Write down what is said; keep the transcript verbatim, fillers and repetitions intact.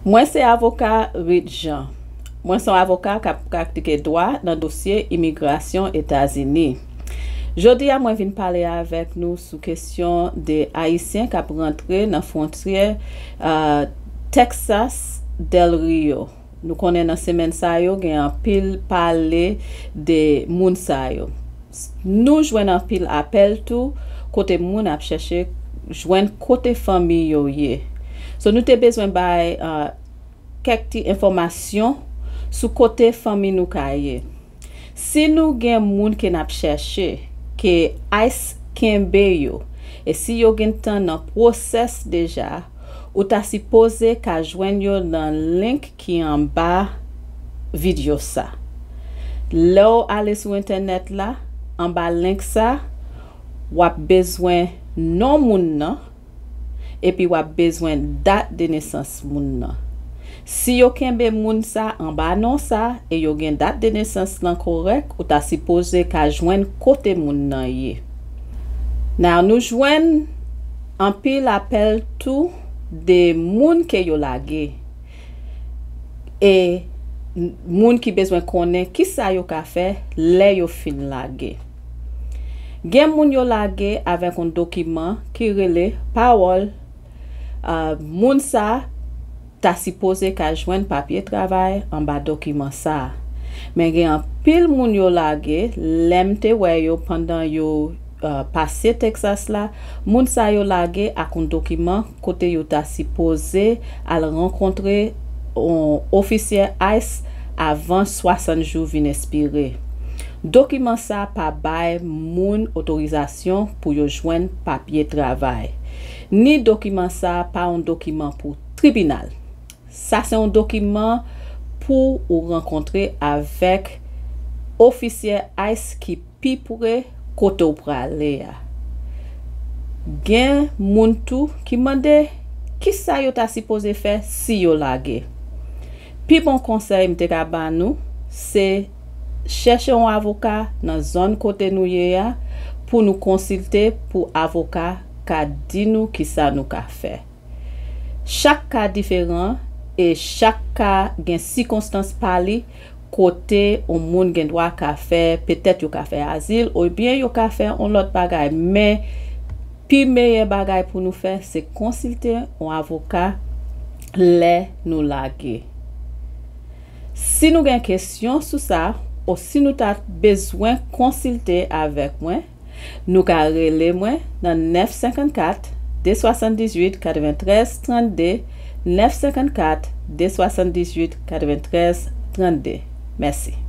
Mwen se avoka Reed Jean. Mwen se yon avoka k ap pratike dwa nan dosye imigrasyon Etazini. Jodi a, mwen vin pale avèk nou sou kesyon de Ayisyen k ap rantre nan fwontyè, uh, Texas Del Rio. Nou konnen nan semèn sa yo, gen anpil pale de moun sa yo. Nou jwenn anpil apèl tou, kote moun ap chèche jwenn kote fanmi yo ye. So, nou te bezwen bay, uh, kèk ti enfòmasyon sou kote fanmi nou ka ye. Si nou gen moun ke n ap chèche, ke ICE kenbe yo, e si yo gentan nan pwosès deja, ou ta sipoze ka jwenn yo nan link ki anba videyo sa. Lè w ale sou entènèt la, anba link sa, w ap bezwen non moun nan, epi w ap bezwen dat de nesans moun nan. Si yo kenbe moun sa anba non sa e yo gen dat de nesans lan korèk, ou ta sipoze ka jwenn kote moun nan ye. Now, nou jwenn anpil apèl tou de moun ke yo lage. E moun ki bezwen konnen kisa yo ka fè lè yo fin lage. Gen moun yo lage avèk yon dokiman ki rele parole. Ah, moun sa ta sipoze ka jwenn papye travay anba dokiman sa. Men gen anpil moun yo lage, lè m te wè yo pandan yo, uh, pase Texas la, moun sa yo lage ak yon dokiman kote yo ta sipoze al rankontre yon ofisye ICE avan swasant jou vin espire. Dokiman sa pa bay moun otorizasyon pou yo jwenn papye travay. Ni dokiman sa pa yon dokiman pou tribinal. Sa se yon dokiman pou ou rankontre avèk ofisye ICE ki pi pre kote w prale a. Gen moun tou ki mande kisa yo ta sipoze fè si yo lage. Pi bon konsèy m te ka ba nou, se chèche yon avoka nan zòn kote nou ye a pou nou konsilte, pou avoka ka di nou kisa nou ka fè. Chak ka diferan e chak ka gen sikonstans pa li, kote yon moun gen dwa ka fè, petèt yo ka fè azil, oubyen yo ka fè yon lòt bagay. Men, pi meyè bagay pou nou fè, se konsilte yon avoka lè nou lage. Si nou gen kesyon sou sa, o si nou ta bezwen konsilte avèk mwen, nou ka rele mwen nan nèf senkannkat, de swasanndizuit, katreventrèz trannde, nèf senkannkat, de swasanndizuit, katreventrèz trannde. Mèsi.